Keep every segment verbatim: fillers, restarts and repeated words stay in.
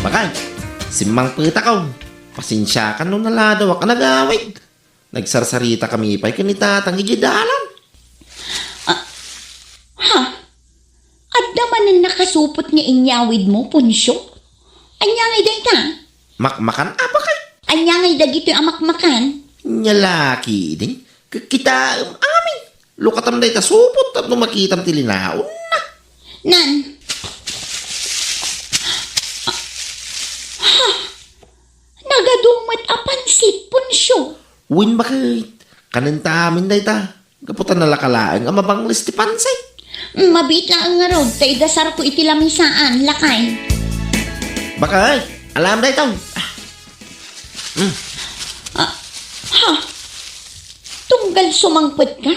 Bakay, simmangpetakon. Pasensiakan no naladawak a nagawid. Nagsarsaritakami pay ken ni Tatang idiay dalan. Ah, ha? Adda manen nakasupot nga inyawidmo, Poncio? Ania ngay dayta? Makmakan a, bakay. Ania ngay dagitoy a makmakan? Nia la ketdin. Kitaem amin. Lukatam dayta supot tapno makitam ti linaonna. Nan. Ha? Nagadu met a pansit, Poncio? Wen, bakay. Kanenta amin dayta. Gapu ta nalaka laeng a mabangles ti pansit. Mm, mabiit laeng ngarud, ta idasarko iti lamisaan, lakay. Bakay, alam dayta. Ah. Mm. Ah, ha? Tunggal sumangpetka?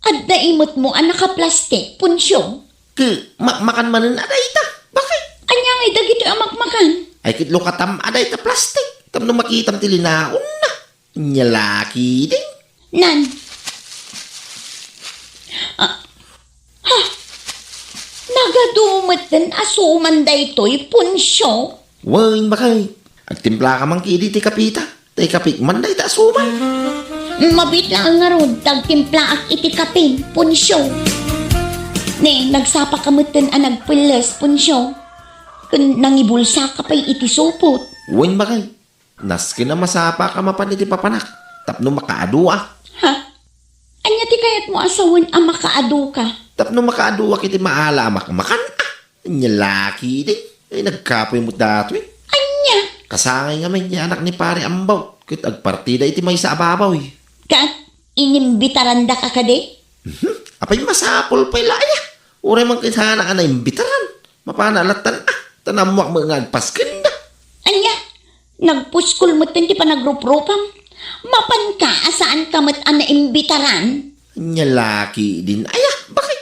Adda imetmo a nakaplastik, Poncio? Ke, ma-, makmakan manen a dayta. Bakay? Ania ngay dagitoy a makmakan? Ay, ket lukatam a dayta plastik. Tapno makitam ti linaonna. Nia la ketdin. Nan. Ah, ha? Nagadu metten a suman daytoy, Poncio? Wen, bakay. Agtimplaka man ketdi ti kapita. Tay kapik man dayta a suman. Mabiit laeng ngarud, ta agtimplaak iti kape, Poncio. Ne, nagsapaka metten a nagpelles, Poncio. Ken nangibulsaka pay iti supot. Wen, bakay. Nasken a masapaka mapan iti papanak tapno makaaduak. Ha? Ania ti kayatmo a sawen a makaaduka? Tapno makaaduak iti maala a makmakan. Ah, nia la ketdin. Ay, nagkapoy met datoy. Ania? Kasangay ngamin ti anak ni Pare Ambaw ket agpartida iti maysa a baboy. Ket inimbitarandaka kadi? Mhm. Apay, masapul pay la aya. Uray man ket saanak a naimbitaran. Mapana lattan, ah, ta naammoak met nga agpaskenda. Ania? Nagpuskol metten ti panagruprupam. Mapanka a saanka met a naimbitaran? Nia la ketdin. Aya, bakay?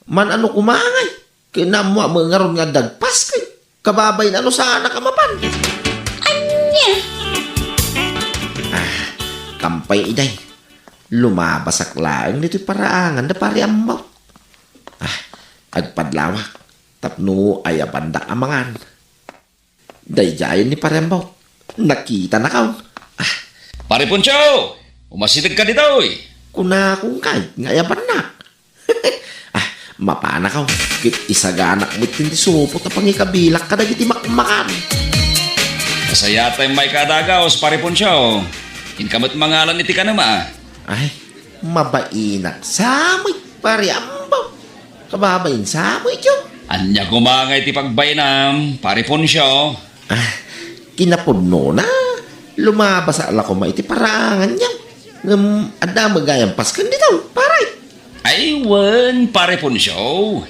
Man-ano koma ngay? Ket naammoak met ngarud nga adda agpasken. Kababain a no saanaka mapan. Ania? Ah, kampay iday. Lumabasak laeng ditoy paraangan da Pare Ambaw. Ah, agpadlawak. Tapno ayabandak a mangan. Daydiayen ni Pare Ambaw. Nakitanakon. Ah. Pare Poncio! Umasidegka ditoy! Kunakon kay nga ayabannak. Ah, mapanakaw. Ket isaganak met ti supot a pangikabilak kadagiti makmakan. Kasayatay maikadagaos, Pare Poncio. Inka met mangalan iti kanema. Ay, mabainak sa met, Pare Ambaw. Kababain sa met, yo. Ania koma ngay ti pagbainam, Pare Poncio? Ah, kinapudnona, lumabasa la koma iti paraangan niya. Ngem adda met gayam pasken dita, pare. Ay, wen, Pare Poncio.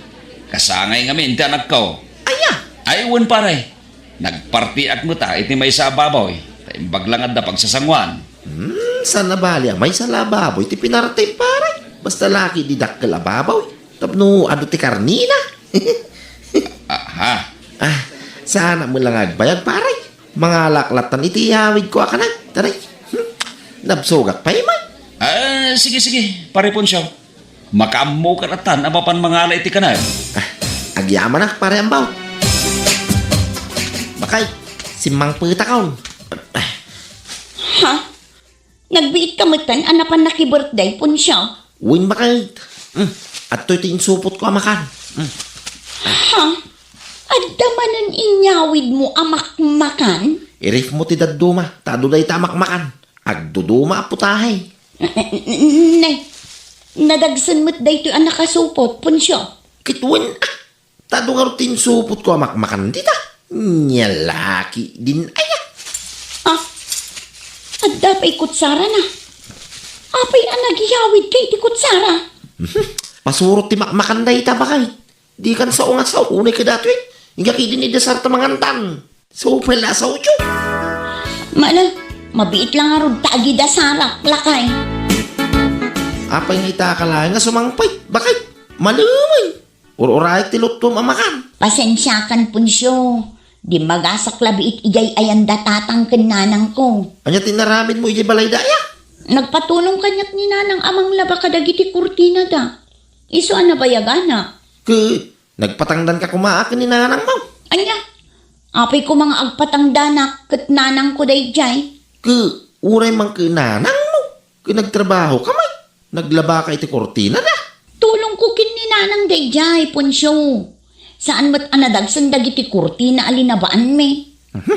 Kasangay ngamin ti anakko. Aya? Ay, wen, pare. Nagpartiak met a iti maysa a baboy, ta imbag la nga adda pagsasangoan. Hmm, saan a bali a maysa la a baboy ti pinarti, pare. Basta la ketdi dakkel a baboy. Tapno adu ti karnina. Aha. Ah, saan a met la nga agbayag, pare. Mangalak lattan iti iyawidko a kanay. Taray. Hmm. Nabsogak pay man. Ah, sige, sige, Pare Poncio. Makaammoka lattan a mapan mangala iti kanay. Ah, agyamanak, Pare Ambaw. Bakay, simmangpetakon. Ha? Nagbiitka metten a napan naki-birthday, Poncio? Wen, bakay. Mm, adtoy ti insupotko a makan. Mm. Ha? Adda manen inyawidmo a makmakan? Irifmo ti dadduma, ta adu dayta a makmakan. Agduduma a putahe. N-, n-, n-, nay, nadagsen met daytoy a nakasupot, Poncio. Ket wen, ah, ta adu ngarud ti insupotko a makmakan dita. Nia la ketdin aya. Ah, adda pay kutsarana. Apay a nagyawidka iti kutsara? Mhm. Pasurot ti makmakan dayta, bakay. Dikan sao nga sao, unay kadatoy. Inka ketdin idasarta mangantan. Sao pay la a saoyo. Mala, mabiit la ngarud ta agidasarak, lakay. Apay nga itaka laeng nga sumangpet, bakay. Malemay. Ur-urayek ti luttom a makan. Pasensiakan, Poncio. Dimmagasak labi iti idiay ayan da tatang ken nanangko. Ania ti inaramidmo idiay balayda aya? Nagpatunong kaniak ni nanang a manglaba kadagiti kurtinada. Isu a nabayaganak. Ket nagpatangdanka koma a ken ni nanangmo? Ania? Apay koma nga agpatangdanak ket nanangko daydiay. Ket uray man ket nanangmo, ket nagtrabahoka met, naglabaka iti kurtinada. Tulongko ken ni nanang daydiay, Poncio. Saan met a nadagsen dagiti kurtina a linabaanmi. Mhm.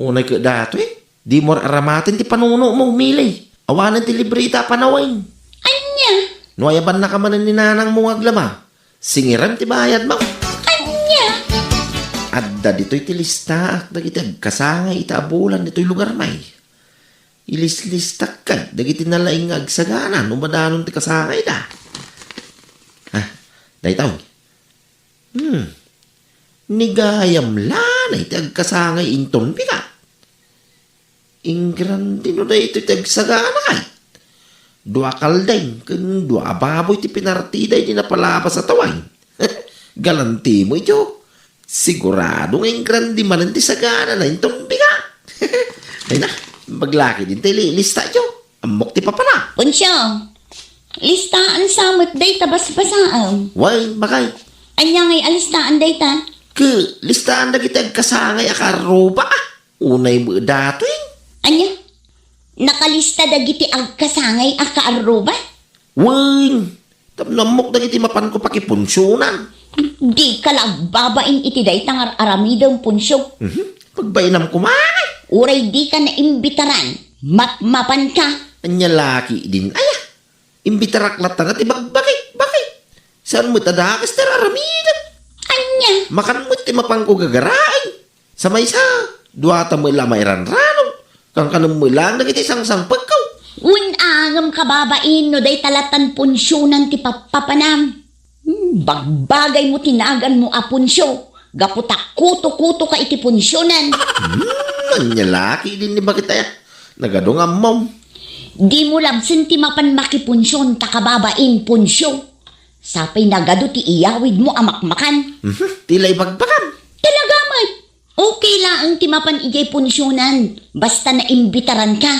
Unay ket datoy, dimo ar-aramaten ti panunomo, Miley. Awanen ti libreta a panawen. Ania? No ayabannaka manen ni nanangmo nga aglaba, singirem ti bayadmo. Ania? Adda ditoy ti listaak dagiti agkasangay ita a bulan ditoy lugarmi. Ilislistak ket dagiti nalaing nga agsagana no madanon ti kasangayda. Ah, daytoy. Hmm. Ni gayam lanay ti agkasangay inton bigat. Ingrandi no daytoy ti agsagana kay. Dua kaldeng ken dua a baboy ti pinartida idi napalabas a tawen. Galantimo iti. Sigurado nga ingrandi manen ti saganana inton bigat. Ay na, imbag la ketdin ti li-, lista iti. Ammok ti papana. Poncio, listaan sa met dayta basbasaem. Wen, bakay. Ania ngay a listaan dayta? Ket listaan dagiti agkasangay a kaarruba. Unay met datoy. Ania? Nakalista dagiti agkasangay a kaarruba? Wen, tapno ammok dagiti mapanko pakipunsionan. Dika la agbabain iti dayta nga ar-aramidem, Poncio. Mhm. Pagbainam koma. Uray dika naimbitaran, mapmapanka. Ania la ketdin aya? Imbitarak latta nga ti bagbagik, bakit? Saan met a dakes ti ar-aramidek? Ania? Makan met ti mapanko gagaraen. Sa maysa, duata met la mairanranon. Kankanem met laeng dagiti sangsangpetko. Wen a ngem kababain no dayta lattan punsionan ti pappapanam. Hmm, bagbagaymo ti naganmo a Poncio, gapu ta kuto-kutoka iti punsionan. Hmm, ania la ketdin ni bakit aya? Nagadu nga ammom. Dimo labsen ti mapan makipunsion ta kababain, Poncio. Sapay nagadu ti iyawidmo a makmakan. Mhm, ti la ibagbagam. Talaga met. Okay laeng ti mapan idiay punsionan, basta naimbitaranka.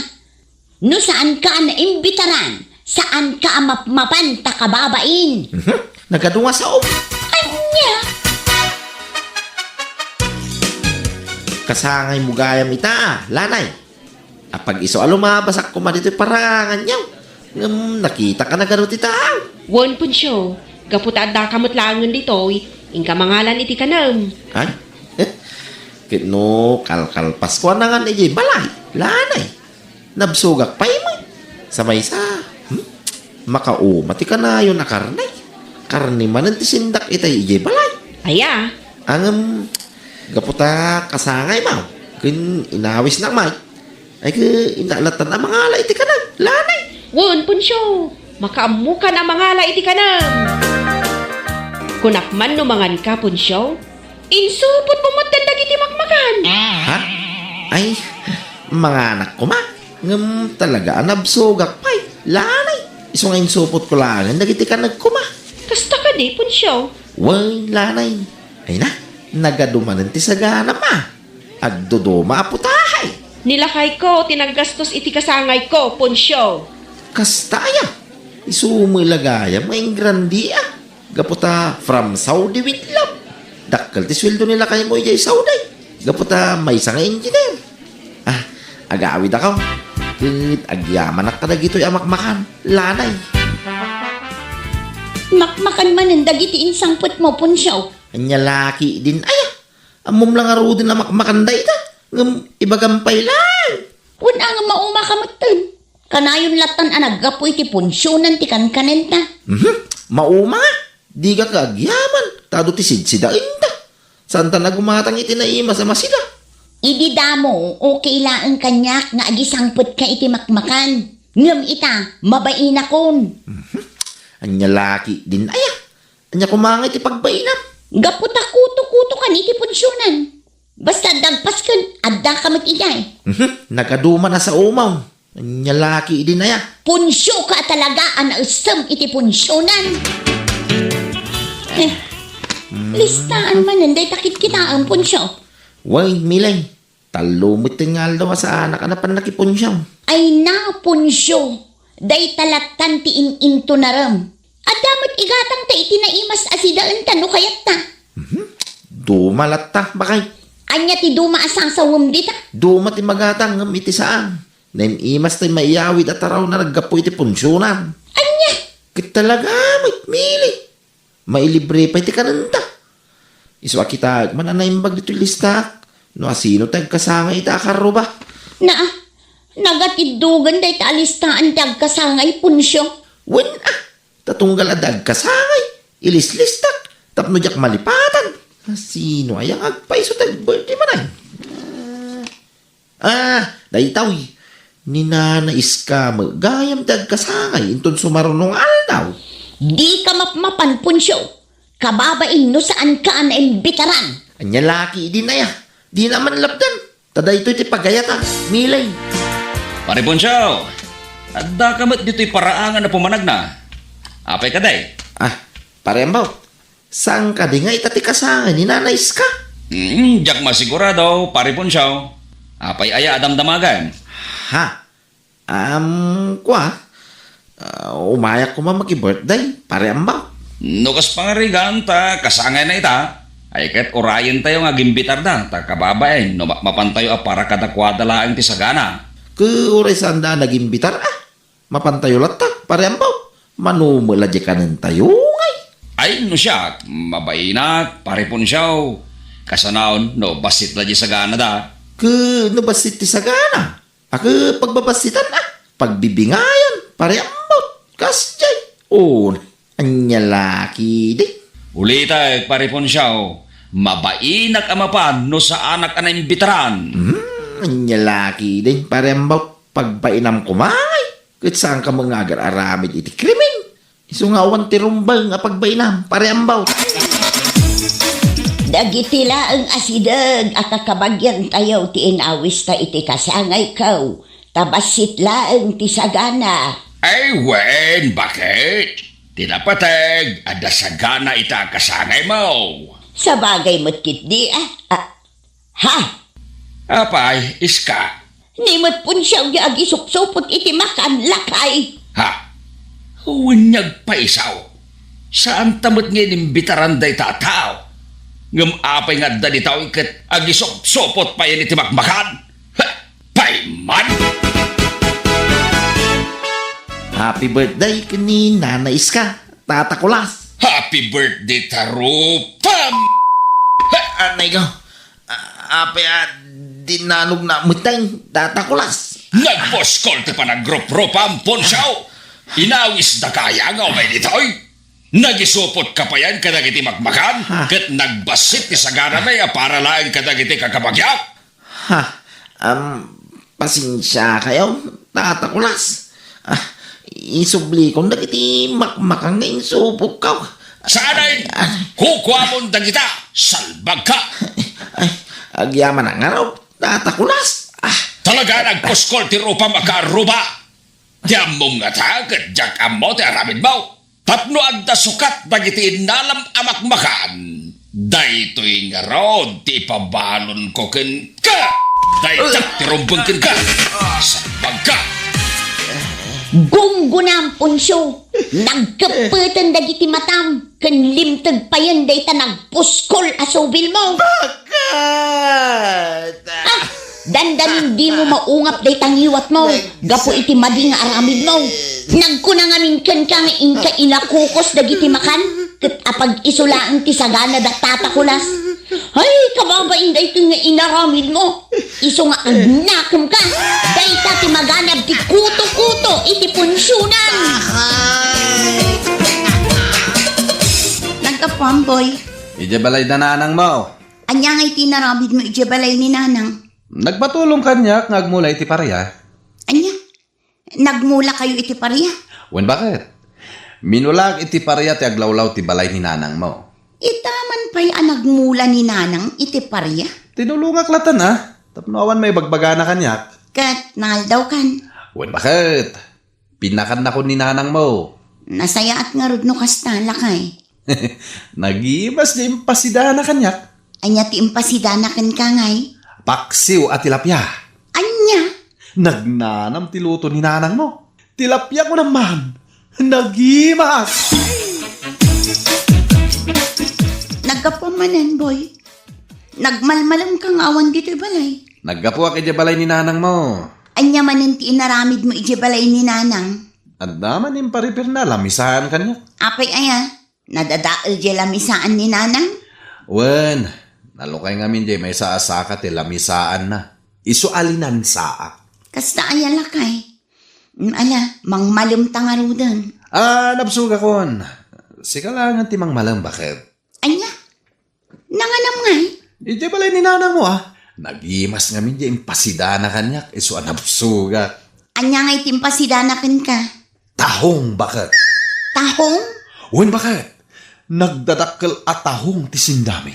No saanka a naimbitaran, saanka a mapmapan ta kababain. Mhm. Nagadu nga saom. Ania? Kasangaymo gayam ita, lanay. Apag-isu a lumabasak koma ditoy paranganyo. Ngem nakitaka nagadu ti tao. Wen, Poncio, gapu ta addaka met laengen ditoy, inka mangalan iti kanem. Ay? Ket no kalkalpasko a nangan idiay balay, lanay. Nabsogak pay met. Sa maysa, hmm? Makauma ti kanayon a karne. Karne manen ti sindak itay idiay balay. Aya? Ngem, gapu ta kasangaymo, ken inawisnak met. Ay, ket innak lattan a mangala iti kanem, lanay. Wen, Poncio, makaammokan a mangala iti kanem. Kunak man no manganka, Poncio, insupotmo met dagiti makmakan. Ha? Ay, manganak koma. Ngem talaga a nabsogak pay, lanay. Isu nga insupotko laengen dagiti kanek koma. Kasta kadi, Poncio? Wen, lanay. Ay na, nagadu manen ti saganam a. Agduduma a putahe. Ni lakayko ti naggastos iti kasangayko, Poncio. Kasta aya? Isu met la gayam nga ingrandia. Gapu ta from Saudi with love. Dakkel ti sueldo ni lakaymo idiay Saudi. Gapu ta maysa nga engineer. Ah, agawidakon. Ket agyamanak kadagitoy a makmakan, lanay. Makmakan manen dagiti insangpetmo, Poncio. Ania la ketdin aya? Ammom la ngaruden a makmakan dayta, ngem ibagam pay laeng. Wen a ngem maumaka metten. Kanayon lattan a naggapu iti punsionan ti kankanenta. Mhm. Mauma nga. Dika ka agyaman, ta adu ti sidsidaenta. Saanta a gumatang iti naimas a masida. Idi damo, okay laeng kaniak nga agisangpetka iti makmakan. Ngem ita, mabainakon. Mhm. Ania la ketdin aya? Ania koma nga iti pagbainam? Gapu ta kuto-kutokan iti punsionan. Basta dagpasken, addaka met idiay. Mhm. Nagadu man a saomo. Ania la ketdin aya? Punsioka a talaga a naessem iti punsionan. Eh, listaan manen dayta kitkitaem, Punsio. Wen, Milay. Tallo met nga aldaw a saanak a napan nakipunsio. Ay na, Punsio. Dayta lattan ti in-intonarem. Adda met igatangta iti naimas a sidaenta no kayatta. Mhm. Duma latta, bakay. Ania ti duma a sasawem dita? Duma ti magatang ngem iti saan. Naim-imas tay maiyawid a taraw na naggapu iti punsionan. Ania? Ket talaga met, Mili. Mailibre pay ti kanenta. Isu a kitaek man a naimbag ditoy listak no asino ti agkasangay ita a karruba. Naa, nagatiddogen dayta a listaan ti agkasangay, Poncio. Wen a, ta tunggal adda agkasangay, ilislistak, tapno diak malipatan. Asino aya nga agpayso ti agbirthday manay? Ah, daytoy. Ni Nana Iska met gayam ti agkasangay inton sumaruno nga aldaw. Dika mapmapan, Poncio. Kababain no saanka a naimbitaran. Ania la ketdin aya? Dina man lapdan. Ta daytoy ti pagayatan, Milay. Pare Poncio, addaka met ditoy paraangan a pumanagna. Apay kadi? Ah, Pare Ambaw, saan kadi nga ita ti kasangay ni Nana Iska? Hmm, diak masigurado, Pare Poncio. Apay aya a damdamagan? Ha? Am, kua? Ah, umayak koma maki-birthday, Pare Ambaw. No kas pangarigan ta kasangayna ita, ay ket urayentayo nga agimbitarda, ta kababain no mapmapantayo a para kadakuada laeng ti sagana. Ket uray saanda a nagimbitar, ah, mapantayo latta, Pare Ambaw. Mano met la diay kanentayo, ngay? Ay, no siak, mabainak, Pare Poncio. Kasanaon no bassit la diay saganada. Ket no bassit ti sagana? Ket pagbabassitan a, pagbibingayan, Pare Ambaw, kasdiay. O, ania la ketdin? Ulitek, Pare Poncio, mabainak a mapan no saanak a naimbitaran. Hmm, ania la ketdin, Pare Ambaw, pagbainam koma ngay, ket saanka met nga agar-aramid iti krimen. Isu nga awan ti rumbeng a pagbainam, Pare Ambaw. Dagiti laeng asideg a kakabagiantayo ti inawista iti kasangayko, ta bassit laeng ti sagana. Ay wen, baket? Ti napateg, adda sagana ita a kasangaymo. Sabagay met ketdi, ah, ah, Ha? Apay, Iska? Ni met Poncio nga agisupsupot iti makan, lakay. Ha? Wen nga agpayso. Saanta met nga inimbitaran dayta a tao. Ngem apay nga adda ditoy ket agisupsupot payen iti makmakan? Ha! Payman! Happy birthday ken ni Nana Iska, Tata Kulas. Happy birthday, Tarupam! Ha! Anay ko. A-, apay a dinanogna met, Tata Kulas? Nagpuskol ti panagruprupam, Poncio! Inawisdaka aya nga umay ditoy? Nagisupotka payen kadagiti makmakan, ha, ket nagbassit ti saganami a para laeng kadagiti kakabagiak. Ha, am, pasensiakayo, Tata Kulas. Ah, isublikon dagiti makmakan nga insupokko. Saanen! Ah, kukuamon dagita! Salbagka! Ay, agyamanak ngarud, Tata Kulas. Ah. Talaga nagpuskol ti rupam a kaarruba! Ti ammom ngata ket diak ammo ti aramidmo. Tapno adda sukat dagiti innalam a makmakan, daytoy ngarud ti ipabalonko kenka. Dayta ti rumbeng kenka. Salbagka. Gunggonam, Poncio. Nagkeppeten dagiti matam ken limteg payen dayta nagpuskol a subilmo. Bakit? Ah, dandanin dimo maungap dayta ngiwatmo gapu iti madi nga aramidmo. Nagkuna ngamin kenka nga inka inakukos dagiti makan, ket apag-isu laeng ti sagana da Tata Kulas. Ay, kababain daytoy nga inaramidmo. Isu nga agnakemka. Dayta ti maganab ti kuto-kuto iti punsionan. Naggapuam, Boy. Idiay balay da nanangmo. Ania nga iti inaramidmo idiay balay ni Nanang? Nagpatulong kaniak nga agmula iti paria. Ania? Nagmulakayo iti paria? Wen, baket? Minulaak iti paria ti aglawlaw ti balay ni nanangmo. Ita man pay a nagmula ni Nanang iti paria? Tinulongak latta, tapno awan maibagbagana kaniak. Ket naaldaw kan? Wen, baket? Pinakannakon ni nanangmo. Nasayaat ngarud no kasta, lakay. Nagimas ti impasidana kaniak. Ania ti impasidana kenka, ngay? Paksiw a tilapia. Ania? Nagnanam ti luto ni nanangmo. Tilapia ko naman. Nagimas! Naggapuam manen, Boy. Nagmalmalemka nga awan ditoy balay. Naggapuak idiay balay ni nanangmo. Ania manen ti inaramidmo idiay balay ni nanang? Adda man imparipirna, lamisaan kaniak. Apay aya? Nadadael diay lamisaan ni nanang? Wen, nalukay ngamin diay maysa a saka ti lamisaanna. Isu a linansaak. Kasta aya lakay? Mm, ala, mangmalemta ngaruden. Ah, nabsogakon. Sika laengen ti mangmalem, baket. Ania? Nanganam ngay? Idiay balay ni nanangmo, ah. Nagimas ngamin diay impasidana kaniak, isu a nabsogak. Ania ngay ti impasidana kenka? Tahong, baket. Tahong? Wen, baket. Nagdadakkel a tahong ti sindami.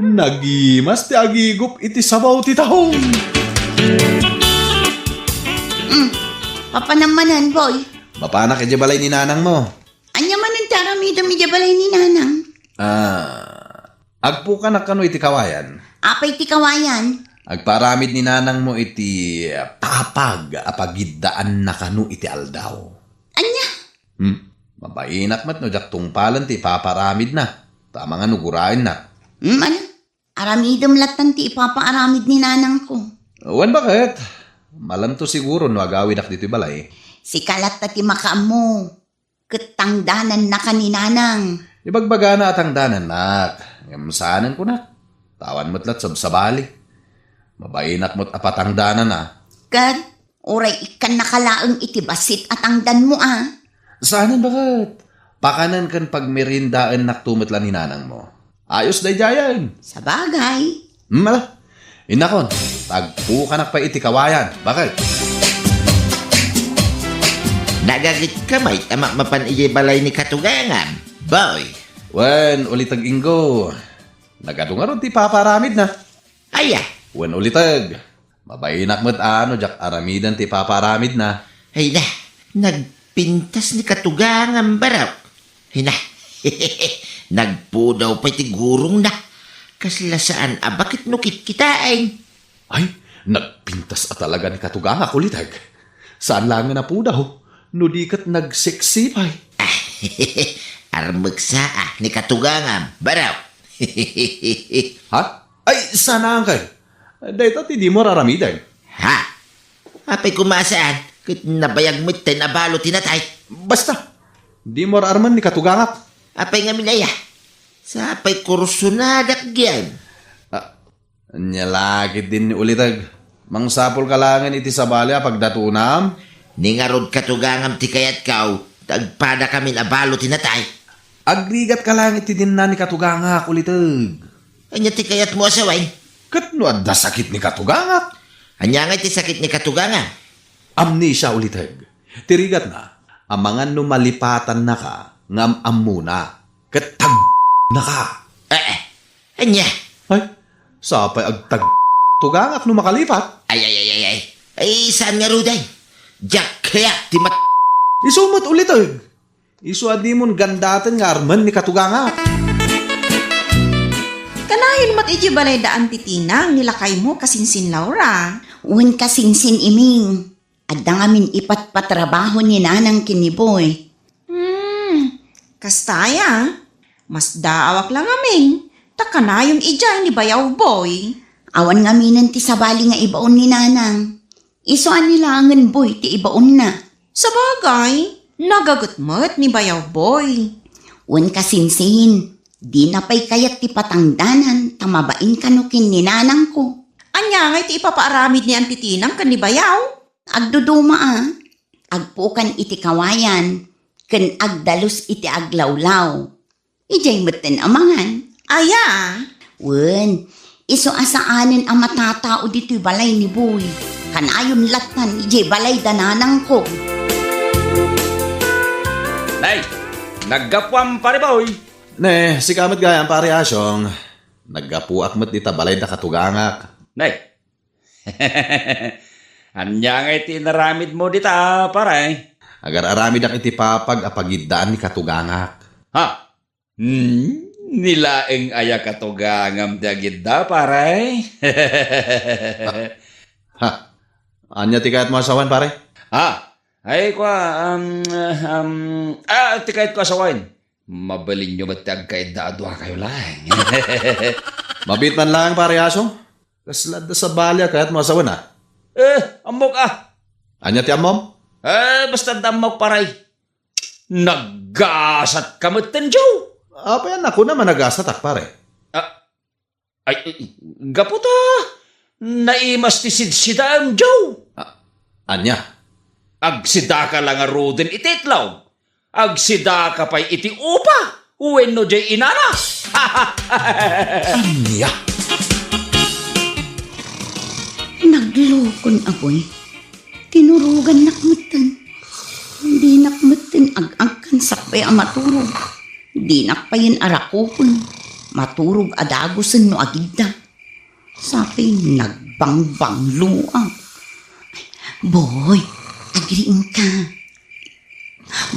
Nagimas ti agigup iti sabaw ti tahong. Mm. Papanam manen, boy? Mapanak idiay balay ni nanangmo. Ania manen ti aramidem idiay balay ni nanang? Ah, agpukanak kano iti kawayan. Apay ti kawayan? Agpaaramid ni nanangmo iti papag a pagiddaanna kano iti aldaw. Ania? Hmm, mabainak met no diak tungpalen ti ipapaaramidna. Ta amangan no guraennak. Hmm, ania? Aramidem lattan ti ipapaaramid ni nanangko. Wen, baket? Malemto siguro no agawidak ditoy balay. Sika latta ti makaammo. Ket tangdanannaka ni nanang. Ibagbagana a tangdanannak, ngem saanen kunak. Tawan met lat sabsabali. Mabainak met a patangdanana. Ket, uray ikkannaka laeng iti bassit a tangdanmo, a. Saanen, baket? Pakanen ken pagmeriendaennakto met la ni nanangmo. Ayos daydiayen. Sabagay. Hmm, ala. Innakon, agpukanak pay iti kawayan. Baket? Nagagetka met a mapmapan idiay balay ni katugangam, boy? Wen, uliteg Ingo. Nagadu ngarud ti ipapaaramidna. Aya? Wen, uliteg. Mabainak met a no diak aramiden ti ipapaaramidna. Ay na, nagpintas ni katugangam, barok. Ay na, nagpudaw pay ti gurongna. Kasla saan a baket no kitkitaen. Ay, nagpintas a talaga ni katugangak, uliteg. Saan laengen a pudaw, no di ket nagseksi pay. Armeksa a ni katugangam, barok. Ha? Ay, saan a, uncle. Dayta ti dimo ar-aramiden. Ha? Apay koma a saan, ket nabayag met ta nabalo ti natay. Basta, dimo ar-armen ni katugangak. Apay ngamin aya? Sapay kursonadak gyan. Ah, ania la ketdin ni uliteg. Mangsapulka laengen iti sabali a pagdatonam. Ni ngarud katugangam ti kayatko, ta agpadakamin a balo ti natay. Agrigatka laeng iti dinna ni katugangak, uliteg. Ania ti kayatmo a sawen? Ket no adda sakit ni katugangak? Ania ngay ti sakit ni katugangam? Amnesia, uliteg. Ti rigatna, amangan no malipatannaka nga am-ammona. Ket tag-, naka. Eh, eh. Ania? Ay, sapay agtag-, tugangak no makalipat. Ay, ay, ay, ay, ay. Ay, saan ngaruden? Diak kayat ti mat-, Isu met uliteg. Isu a dimon gandaten nga armen ni katugangak. Kanayon met idiay balay da Auntie Tinang ni lakaymo, kasinsin Laura. Wen, kasinsin Iming. Adda ngamin ipatpatrabaho ni Nanang ken ni Boy. Hmm, kasta aya? Masdaawak la ngamin, ta kanayon idiay ni Bayaw Boy. Awan ngaminen ti sabali nga ibaon ni Nanang. Isu a ni laengen Boy ti ibaonna. Sabagay, nagaget met ni Bayaw Boy. Wen, kasinsin, dina pay kayat ti patangdanan ta mabain kano ken ni nanangko. Ania ngay ti ipapaaramid ni Auntie Tinang ken ni Bayaw? Agduduma a, agpukan iti kawayan, ken agdalus iti aglawlaw. Idiay metten a mangan. Aya? Wen, isu a saanen a matatao ditoy balay ni Boy. Kanayon lattan idiay balay da nanangko. Nay, naggapuam, Pare Boy. Ne, sika met gayam, Pare Asyong. Naggapuak met dita balay da katugangak. Nay, ania ngay ti inaramidmo dita, pare? Agar-aramidak iti papag a pagiddaan ni katugangak. Ha? Hmm, ni laeng aya katugangam ti agidda, pare? Ha? Ania ti kayatmo a sawen, pare? Ha? Ay, kua, um, um, ah, ti kayatko a sawen. Mabalinyo met ti agkaidda a duakayo laeng. Mabiit man laeng, Pare Asong. Kasla adda sabali a kayatmo a sawen, a? Eh, ammok, a. Ania ti ammom? Eh, basta adda ammok, pare. Naggasatka metten, Joe. Apay a kuna a nagasatak, pare? Ah, ay, ay, gapu ta naimas ti sidsidaem, Joe. Ah, ania? Agsidaka la ngaruden iti itlog. Agsidaka pay iti upa wenno diay inana. Ania? Naglokon, Aboy. Tinurogannak metten. Dinak metten ag-agkan sakbay a maturog. Dinak payen a rakupen. Maturog a dagusen no agidda. Sapay nagbangbangloak. Boy, agriingka.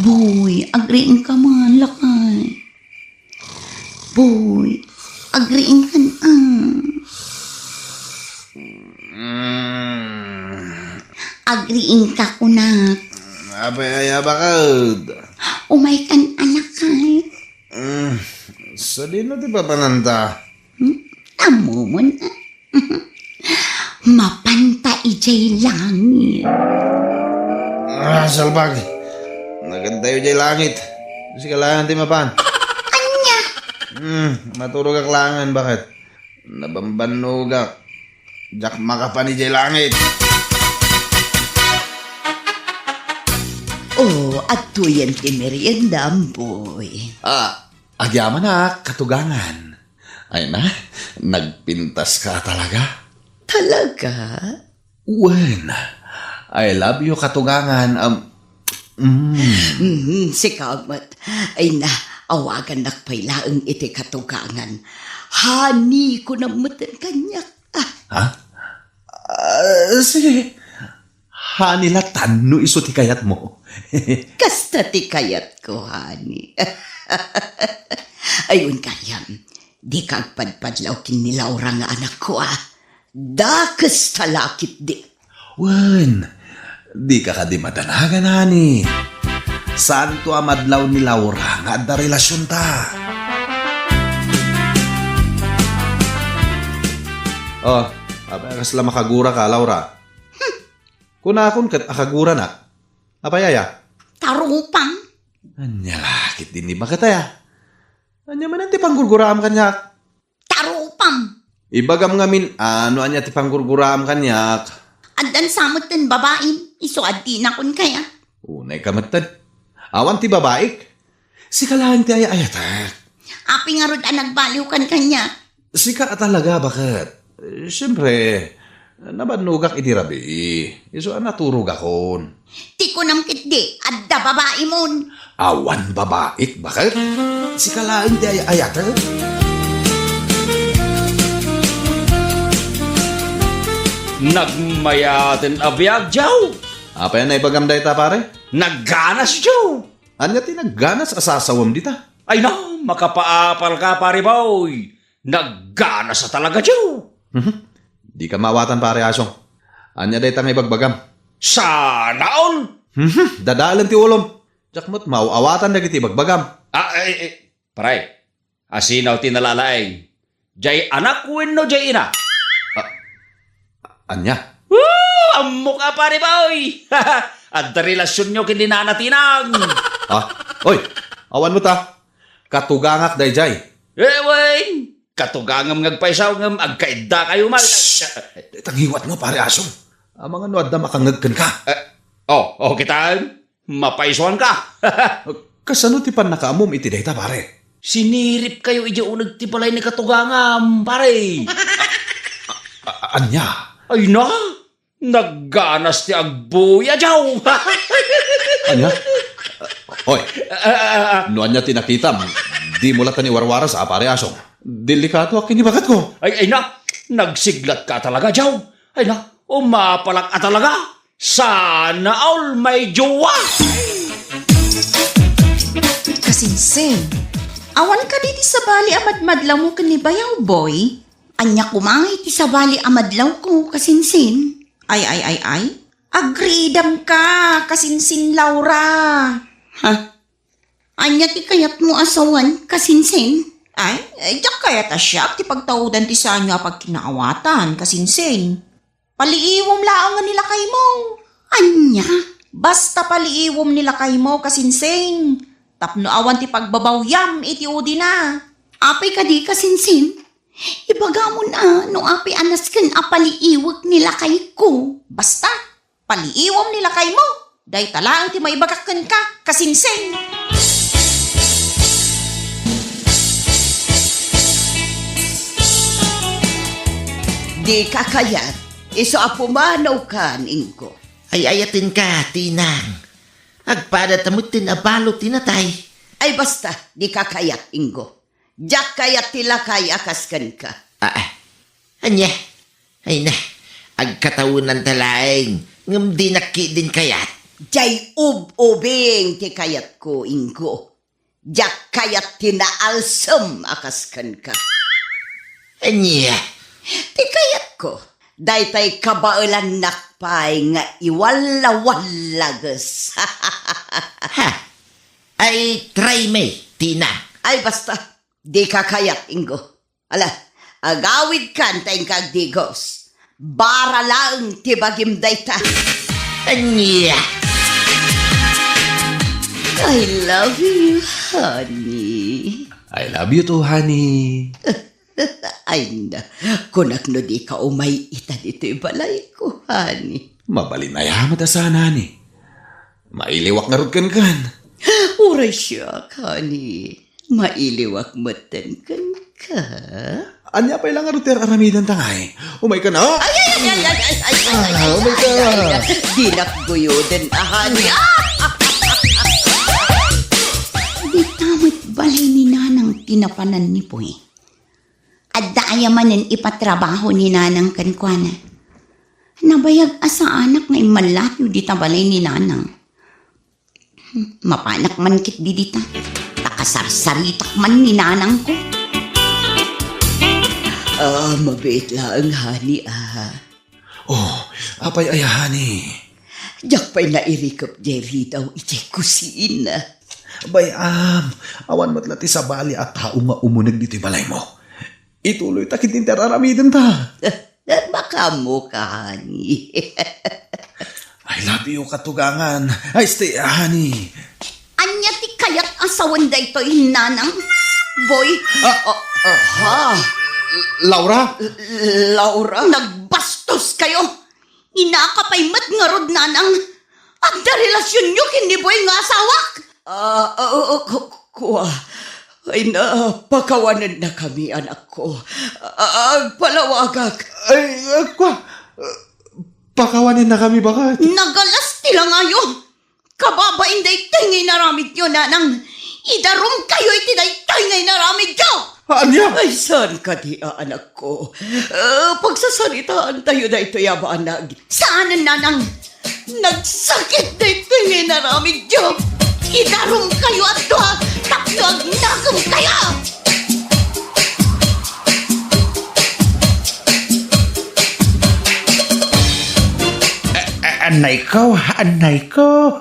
Boy, agriingka man, lakay. Boy, agriingkan, a. Mm. Agriingka, kunak. Apay aya, baket? Umaykan, a, lakay. Mm. Sadino ti papananta? Hmm? Ammomon, a. Mapanta idiay langit. Ah, salbag. Nagadayo idiay langit. Sika laeng ti mapan. Ania? Hmm, maturogak laengen, baket? Nabambannogak. Diak makapan idiay langit. Oh, adtoyen ti meriendam, boy. Ah, agyamanak, katugangan. Ay na, nagpintaska talaga. Talaga? Wen, I love you, katugangan. Um, mm. Mm, sika met. Ay na, awagannak pay laeng iti katugangan. Honey, kunam metten kaniak. Ah. Ha? Ah, sige. Honey latan no isu ti kayatmo. Kasta ti kayatko, honey. Ay, wen gayam, dika agpadpadlaw ken ni Laura nga anakko, a. Dakes ta la ketdi. Wen, dika kadi madanagan, honey. Saanto a madlaw ni Laura nga adda relasionta. Oh, apay a kasla makaguraka, Laura? Kunakon ket a kaguranak. Apay aya? Tarupam. Ania la ketdi ni baket aya? Ania manen ti panggurguraam kaniak? Tarupam. Ibagam ngamin, a, no ania ti panggurguraam kaniak? Addan sa metten babaim, isu a dinakon kaya. Unayka metten. Awan ti babaik? Sika laeng ti ay-ayatek. Apay ngarud a nagbaliwkan kaniak? Sika a talaga, baket? Siempre, nabannogak idi rabii. Isu a naturogakon. Ti kunam ketdi, adda babaimon. Awan babaik, baket? Sika laeng ti ay-ayatek? Nagmayaten a biag, Joe. Apay a naibagam dayta, pare? Nagganas, Joe. Ania ti nagganas a sasawem dita? Ay na, makapaapalka, pare boy. Nagganas a talaga, Joe. Mhm. Dika maawatan, pare Asong. Ania dayta nga ibagbagam? Sana all! Mhm. Dadaelen ti ulom. Diak met maaw-awatan dagiti ibagbagam. Ah, eh, eh, pare, asino ti nalalaing? Diay anak wenno diay ina? Ah, ania? Woo! Ammoka, pare boy! Adda relasionyo ken ni Nana Tinang. Ah, oy, awan met a. Katugangak daydiay. Eh, wen, katugangam nga agpayso ngem agkaiddakayo man. Shh! Dayta ngiwatmo, pare Asong. Amangan no adda makangngeg kenka. Eh, oh, oh, kitam. Mapaysoanka. Kasano ti pannakaammom iti dayta, pare? Siniripkayo idiay uneg ti balay ni katugangam, pare. A-, a-, ania? Ay na, nagganas ti agbuya, Joe. Ania? Oy, ah, ah, ah, ah, no ania ti nakitam, dimo latta iwarwaras a, pare Asong. Delikado a ken ni baketko. Ay, ay na, nagsiglatka talaga, Joe. Ay na, umapalak a talaga. Sana all may jowa! Kasinsin, awan kadi ti sabali a madmadlawmo ken ni Bayaw, boy? Ania koma iti sabali a madlawko, kasinsin? Ay, ay, ay, ay. Agriidam ka, kasinsin Laura. Ha? Ania ti kayatmo a sawen, kasinsin? Ay, eh, diak kayat a siak ti pagtaudan ti saanyo a pagkinaawatan, kasinsin. Paliiwem laeng ni lakaymo. Ania? Basta paliiwem ni lakaymo, kasinsin. Tapno awan ti pagbabawyam iti udina. Apay kadi, kasinsin? Ibagamon a no apay a nasken a paliiwek ni lakayko. Basta, paliiwem ni lakaymo. Dayta laeng ti maibagak kenka, kasinsin. Dika kayat, isu a pumanawkan, Ingo. Ay-ayatenka, Tinang. Agpadata metten a balo ti natay. Ay basta, dika kayat, Ingo. Diak kayat ti lakay a kas kenka. Ah, ah. Ania? Ay na, agkatawenanta laeng, ngem dinak ketdin kayat. Diay ub-ubing ti kayatko, Ingo. Diak kayat ti naalsem a kas kenka. Ania? Ti kayatko, daytay kabaelannak pay nga iwalla-wallages. Ha? Ay, try me, Tina. Ay, basta. Dika kayat, Ingo. Ala, agawidkan ta inka agdigos. Bara laeng ti bagim dayta. Ania? I love you, honey. I love you too, honey. Ay na, kunak no dika umay ita ditoy balayko, honey. Mabalin aya met a saan, honey? Mailiwak ngarud kenkan. Uray siak, honey. Mailiwak metten kenka. Ania pay la ngarud ti ar-aramidenta ngay? Umayka na. Ay, ay, ay, ay, ay, ay, ay, ay, Ah, ay, umayka. Ay, ay, ay. Dinak guyoden, ah, honey. Ah! Dita met balay ni Nanang ti napanan ni Boy. Adda aya manen ipatrabaho ni Nanang kenkuana. Nabayag a saanak nga immalatiw dita balay ni Nanang. Mapanak man ketdi dita. Ta kasarsaritak man ni Nanangko. Ah, mabiit laeng, honey, ah. Oh, apay aya, honey? Diak pay nairikep diay ridaw idiay kusina. Bay-am, awan met la ti sabali a tao nga umuneg ditoy balaymo. Ituloyta ketdin ti ar-aramidenta. Makaammoka, honey. I love you, katugangan. Ay, stay, honey. Ania ti kayat a sawen daytoy, Nanang? Boy? Ah, ah, ah, ha? Laura? L-, Laura? Nagbastoskayo! Inaka pay met ngarud, Nanang. Adda relasionyo ken ni Boy nga asawak? Ah, ah, ah, ku-, kua. Ay na, pakawanennakami, anakko. Ah, agpalawagak. Ay, ah, kua. Pakawanennakami, baket? Nagalas ti langayo. Kababain daytoy nga inaramidyo, Nanang. Idarumkayo iti daytoy nga inaramidyo! Ania? Ay, saan kadi a anakko? Ah, pagsasaritaantayo daytoy a banag. Saanen, Nanang. Nagsakit daytoy nga inaramidyo. Idarumkayo a dua tapno agnakemkayo! A-, a-, annayko, annayko.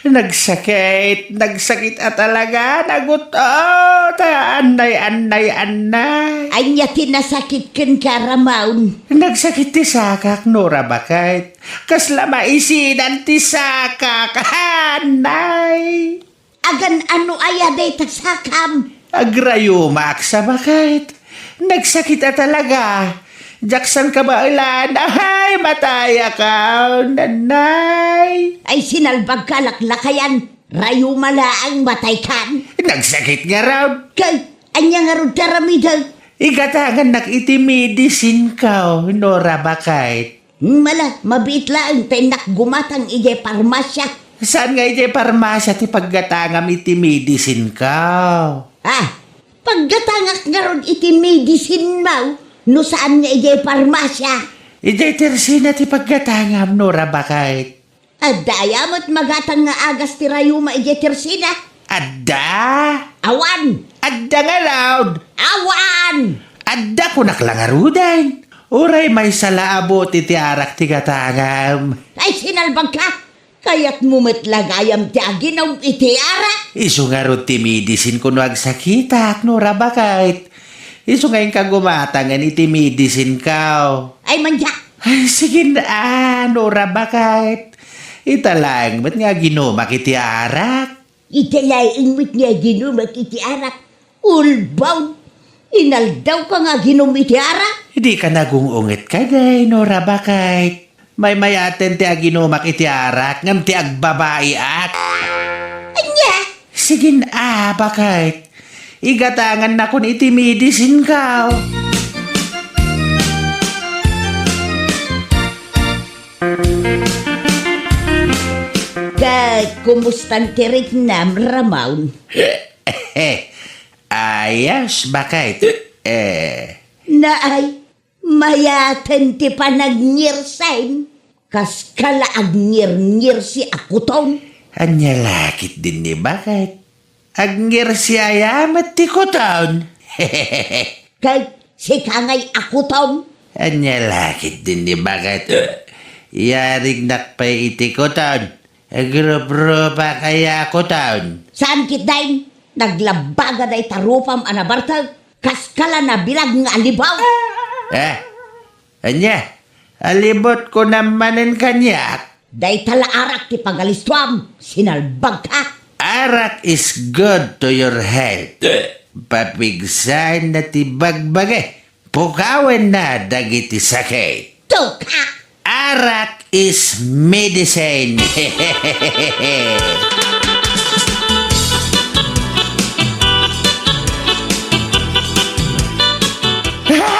Nagsakit, nagsakit a talaga, nagut-, oh, ta-, annay, annay, annay. Ania ti nasakit kenka, Ramon? Nagsakit ti sakak, Nora, baket. Kasla maisidan ti sakak, annay. Agan-ano aya dayta sakam? Agrayumak sa baket. Nagsakit a talaga. Diak san kabaelan. Ay, matayaka, nanay. Ay, sinalbagka laklakayan. Rayuma laeng mataykan. Nagsakit ngarud. Kay, ania ngarud ti aramidek? Igatangannak iti medicinko, Nora, baket. Mala, mabiit laeng ta innak gumatang idiay parmasya. Saan nga idiay parmasya ti paggatangam iti medicinko? Ah, paggatangak ngarud iti medicinmo, no saan nga idiay parmasya? Idiay tersina ti paggatangam, Nora, baket. Adda aya met magatang nga agas ti rayuma idiay tersina? Adda? Awan! Adda ngarud! Awan! Adda, kunak la ngaruden. Uray maysa la a bote ti arak ti gatangam. Ay, sinalbagka! Kayatmo met la gayam ti aginom iti arak? Isu ngarud ti medicinko no agsakitak, Nora, baket. Isu nga inka gumatangen iti medicinko. Ay, manyak! Ay, sige na, Nora, baket. Ita laeng met nga aginumak iti arak. Ita laeng met nga aginumak iti arak. Ulbaw! Inaldawka nga aginum iti arak? Dika nagung-unget kadi, Nora, baket. Maymayaten ti aginumak iti arak ngem ti agbabaiak. Ania? Sige na, baket. Igatangannakon iti medicinko. Ket kumustan ti riknam, Ramon? Ayos, baket. Eh. Naay, mayaten ti panagngirsim. Kaska la agngirngirsi a kuton. Ania la ketdin ni, baket? Agngirsi aya met ti kuton? Ket sika ngay a kuton? Ania la ketdin ni, baket? Yarignak pay iti kuton. Agruprupak aya a kuton. Saan ketdin? Naglabaga dayta rupam a nabartek. Kaska la nabilag nga alibaw. Eh? Ania? Alibotko manen kaniak? Dayta la arak ti pagalistuam, sinalbagka. Arak is good to your health. Papigsaenna ti bagbagi. Pukawenna dagiti sakit. Tuka! Arak is medicine.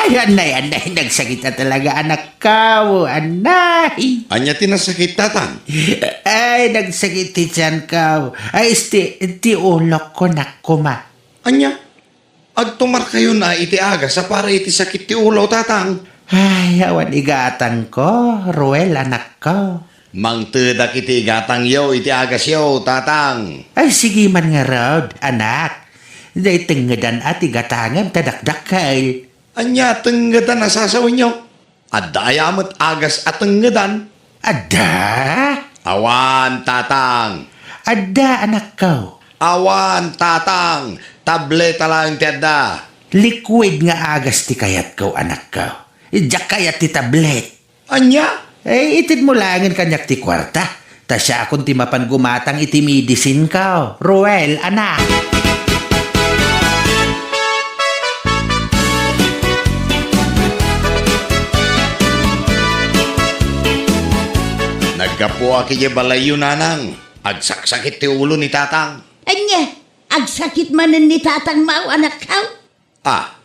Ay, anay, anay, nagsakit na talaga, anak ko, anay. Ania ti nasakit, tatang? Ay, nagsakit ti tiyan ko. Ay, isti, ti ulok ko, nak, kuma. Ania? Agtumarkayon a iti agas a para iti sakit ti ulo, tatang. Ay, awan igatangko, Ruel, anakko. Mangtedak iti igatangyo iti agasyo, tatang. Ay, sige man ngarud, anak. Dayta tengngedan a ti gatangem ta dakdakkel. Ania tengngedan a sasawenyo? Adda aya met agas a tengngedan? Adda? Awan, tatang. Adda, anakko. Awan, tatang. Tableta laeng ti adda. Liquid nga agas ti kayatko, anakko. Diak kayat ti tablet. Ania? Eh, itedmo laengen kaniak ti kuarta. Ta siakon ti mapan gumatang iti medicinko. Ruel, anak. Naggapuak idiay balayyo, nanang. Agsaksakit ti ulo ni tatang. Ania? Agsakit manen ni tatang, mao, anakko? Ah,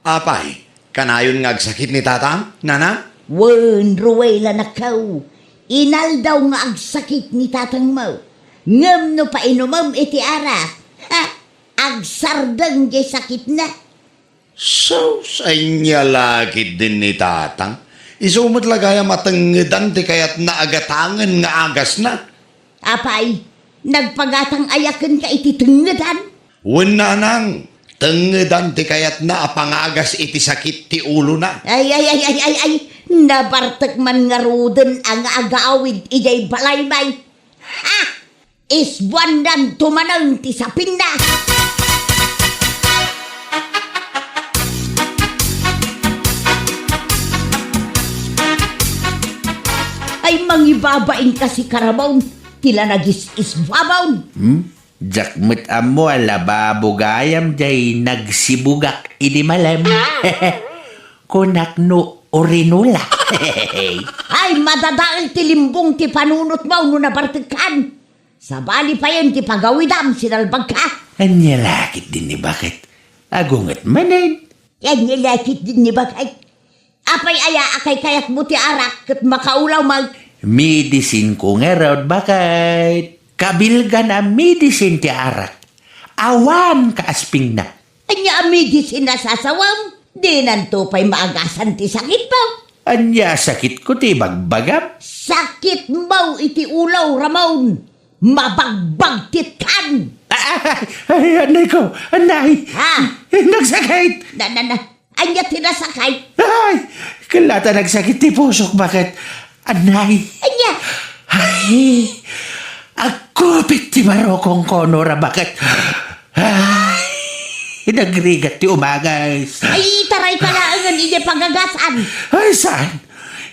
apay, kanayon nga agsakit ni tatang, nanang? Wen, Ruel, anakko. Inaldaw nga agsakit ni tatangmo. Ngem no painumem iti arak, ha, agsardeng diay sakitna. Sus, ania la ketdin ni tatang? Isu met la gayam a tengngedan ti kayatna a gatangen nga agasna. Apay, nagpagatang aya kenka iti tengngedan? Wen, nanang, tengngedan ti kayatna a pangagas iti sakit ti ulona. Ay, ay, ay, ay, ay, ay, nabartek man ngaruden a nga agawid idiay balaymi. Ha! Isbuannanto manen ti sapinna! Ay, mangibabain ka, sikaramon. Ti la nagis-isbabon. Hmm? Diak met ammo a lababo gayam diay nagsibugak idi malem. Kunak no urinola. Ay, madadael ti limbong ti panunotmo no nabartekkan. Sabali payen ti pagawidam, sinalbagka. Ania la ketdin ni baket? Agunget manen. Ania la ketdin ni baket? Apay aya a kaykayatmo ti arak ket makaulaw met? Medicineko ngarud, baket. Kabilgan a medicine ti arak. Awan kaaspingna. Ania a medicine a sasawem? Dinanto pay maagasan ti sakitmo. Ania a sakitko ti ibagbagam? Sakitmo iti ulo, Ramon. Mabagbagtitkan. Ah, ah, ay, anay ko, anay. Ha? Nagsakit. Na, na, na. Ania ti nasakit? Ay, ket la ta nagsakit ti pusok, baket. Anay. Ania? Ay, agkupit ti barukongko, Nora, baket. Ay, nagrigat ti umagas. Ay, itaray ka laengen idiay pagagasan. Ay, saan?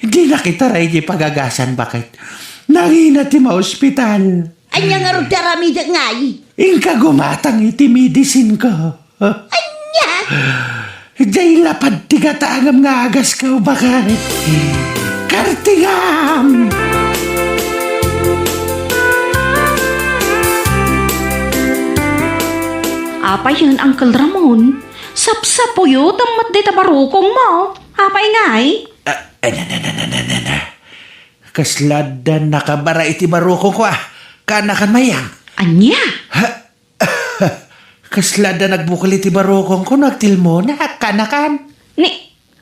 Dinak itaray idiay pagagasan, baket. Nangina ti maospital. Ania ngarud ti aramidek ngay? Inka gumatang iti medicinko. Ania? Diay lapad ti gatangam nga agasko, baket. Kartingam! Apay yen, Uncle Ramon? Sapsapuyo, tammat dayta barukongmo. Apay ngay? Ah, eh, na, na, na, na, na, na, na. Kasla adda nakabara iti barukongko, ah. Kaanakan, Mayang. Ania? Ha? Kasla adda nagbukol iti barukongko no agtilmonak, kaanakan. Ni,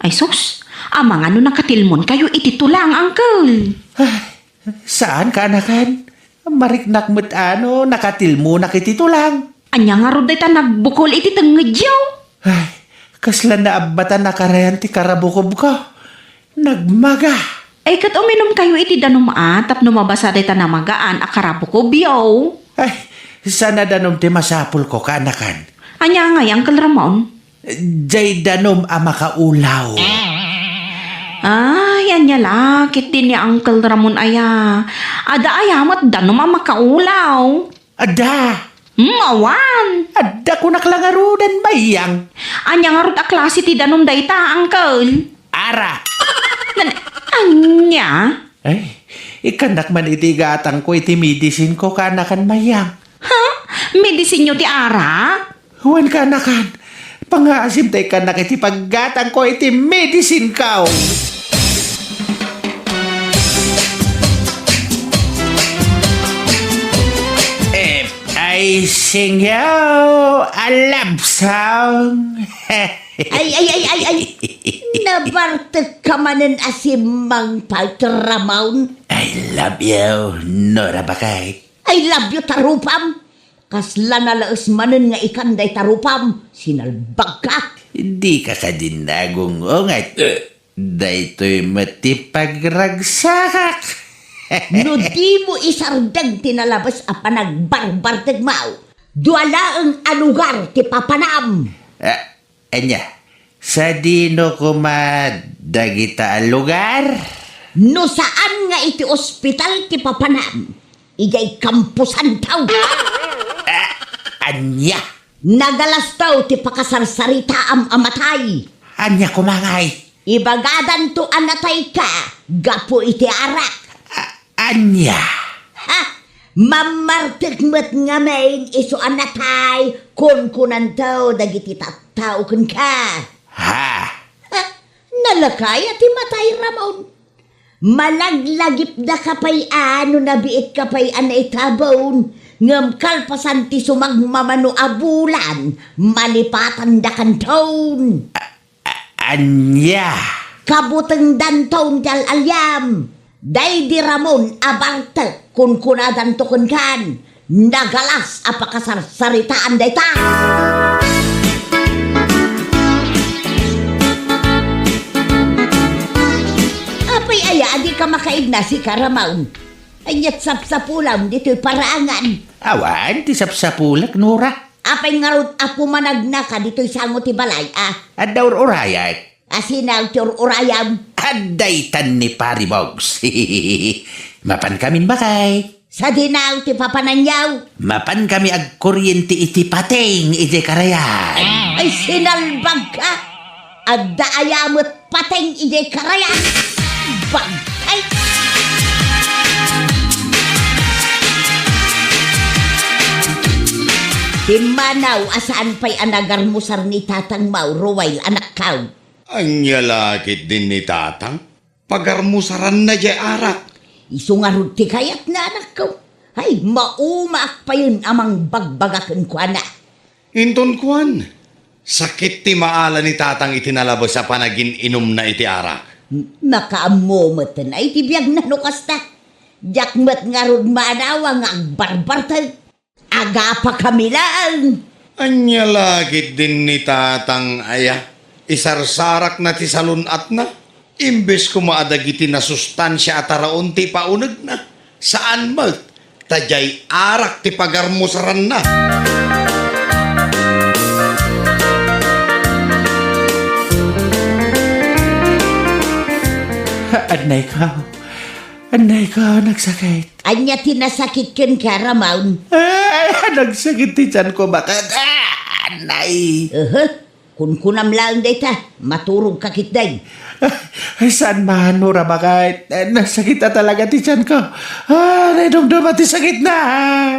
ay sus, amangan no nakatilmonkayo iti tulang, Uncle. Ay, saan, kaanakan. Mariknak met a no nakatilmonak iti tulang. Ania ngarud dayta nagbukol iti tengngedyo? Ay, kasla naabbatan a karayan ti karabukobko. Nagmaga. Ay, ket uminumkayo iti danum a tapno mabasa dayta namagaan a karabukobyo. Ay, saan a danum ti masapulko, kaanakan. Ania ngay, Uncle Ramon? Diay danum a makaulaw. Ay, ania la ketdi ni Uncle Ramon aya? Adda aya met danum a makaulaw? Adda. Hmm, awan. Adda, kunak la ngaruden, Mayang. Ania ngarud a klase ti danum dayta, Uncle? Ara. Nan-, ania? Ay, ikannak man iti gatangko iti medicinko, kaanakan, Mayang. Ha? Medicinyo ti ara? Wen, kaanakan. Pangaasim ta ikannak iti paggatangko iti medicinko. If I sing you a love song. Ay, ay, ay, ay, ay. Nabartek ka manen a simmangpal, Ramon. I love you, Nora Bakay. I love you, tarupam. Kasla nalaes manen nga ikan dayta rupam, sinalbagka. Dika kadi nagung-unget. Daytoy met ti pagragsakak. No dimo isardeng ti nalabes a panagbarbartegmo, dua laeng a lugar ti papanam. Ah, Ania, sadino koma dagita a lugar? No saan nga iti ospital ti papanam, idiay kamposanto. Ah, ania? Nagalasto ti pakasarsaritaam a matay. Ania koma ngay? Ibagadanto a natayka gapu iti arak. Ah, Ania? Ha? Mammartek met ngamin isu a natay, kunkunanto dagiti tattao kenka. Ha? Ha? Nalakaya ti matay, Ramon. Malaglagipdaka pay a no nabiitka pay a naitabon, ngem kalpasan ti sumagmamano a bulan, malipatandakanton. A-, ania? Kabutengdanton ti al-aliam. Daydi Ramon a bartek, kunkunadanto kenkan, nagalas a pakasarsaritaan dayta. Apay aya a dika makaigna, sika, Ramon? Ania't sapsapulam ditoy paraangan? Awan ti sapsapulek, Nora. Apay ngarud a pumanagnaka ditoy sango ti balay, a? Adda ur-urayak. Asino ti ur-urayam? Adda itan ni Pari Bogs. Mapankamin, bakay. Sadino ti papananyo? Mapankami agkoriente iti pateng idiay karayan. Ay, sinalbagka! Adda aya met pateng idiay karayan? Bagay! Timmanaw a saan pay a nagarmusar ni Tatang Mauro, Ruel, anakkaw. Ania la ketdin ni Tatang? Pagarmusaranna diay arak. Isu ngarud ti kayatna, anakko. Ay, maumaak payen a mangbagbaga kenkuana. Inton kuan, sakit ti maala ni Tatang iti nalabes a panagin-inumna iti arak. N-, nakaammo meten ay ti biagna no kasta. Diak met ngarud maanawa nga agbarbartek. Agapakami laeng. Ania la ketdin ni Tatang aya? Isarsarakna ti salun-atna, imbes koma a dagiti nasustansia a taraon ti ipaunegna. Saan met, ta diay arak ti pagarmusaranna. Annayko, annayko, nagsakit. Ania ti nasakit kenka, Ramon? Ay, nagsakit ti tianko, baket. Ah, annay. Aha. Kunkunam laeng dayta, maturogka ketdin. Ay, saan man, Nora, baket? Eh, nasakit a talaga ti tianko. Ah, naidumduma ti sakitna.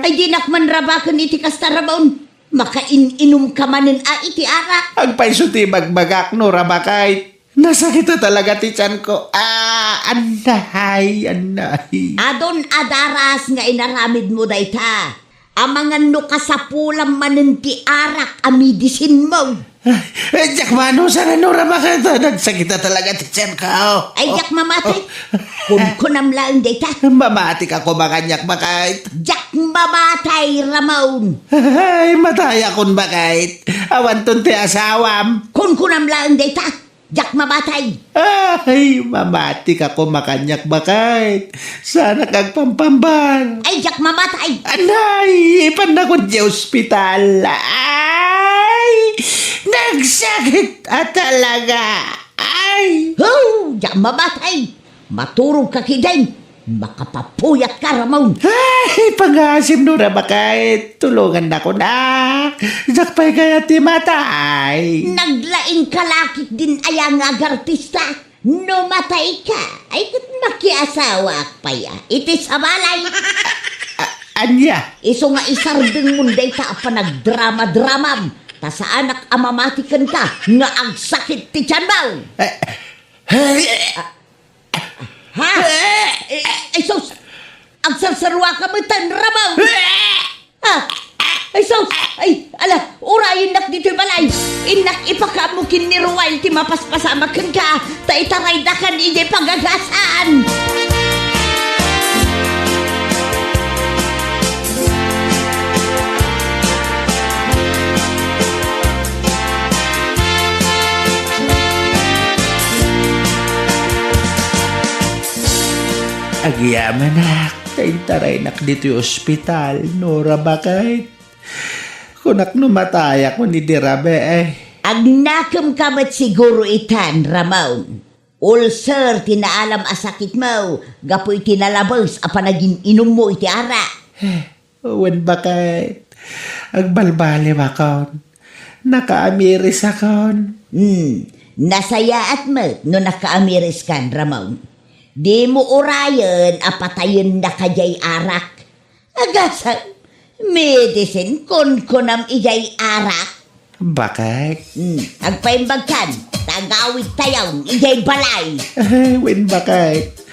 Ay, dinak man rabaken iti kasta, Ramon. Makain-inumka manen a iti arak. Agpayso ti ibagbagak, Nora, baket. Nasakit a talaga ti tianko. Ah, annay, annay. Adun a daras nga inaramidmo dayta. Amangan no kasapulam manen ti arak a medisinmo. Ay, diak manusan, Nora, baket. Nagsakit a talaga ti tianko. Ay, diak mamatay. Oh. Kunkunam laeng dayta. Mamatika koma kaniak, baket. Diak mamatay, Ramon. Ay, matayakon, baket. Awanton ti asawam. Kunkunam laeng dayta. Diak mamatay. Ay, mamatika koma kaniak, baket. Saanak agpampambar. Ay, diak mamatay. Annay, ipannakon ti ospital. Ay, nagsakit a talaga. Ay. Ho, diak mamatay. Maturogka ketdin. Makapapuyatka, Ramon. Ay, pangaasim, Nora, baket. Tulongannakon a. Diak pay kayat ti matay. Naglaingka la ketdin aya nga agartista. No matayka, ay ket makiasawaak pay a iti sabalay. A-, ania? Isu nga isardengmon dayta a panagdrama-dramam, ta saanak a mamati kenka nga agsakit ti tianmo. Eh, eh, Ha? Eh, ay sus! Agsarsaruaka metten, Ramon! Ah! Ay sus! Ay, ala, urayennak ditoy balay! Innak ipakaammo ken ni Ruel ti mapaspasamak kenka, ta itaraydakan idiay pagagasan! Agyamanak, ta intaraynak ditoy ospital, Nora, baket. Kunak no matayak wen idi rabii. Agnakemka met siguro itan, Ramon. Ulcer ti naalam a sakitmo gapu iti nalabes a panagin-inummo iti arak. Eh, wen, baket, agbalbaliwakon. Nakaamirisakon. Hmm, nasayaat met no nakaamiriskan, Ramon. Dimo urayen a patayennaka diay arak. Agasem, medicine kunkunam idiay arak. Baket. Hmm, agpaimbagkan, ta agawidtayon idiay balay. Ay, wen, baket.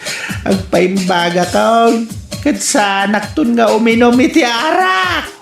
Agpaimbagakon, ket saanakton nga uminum iti arak.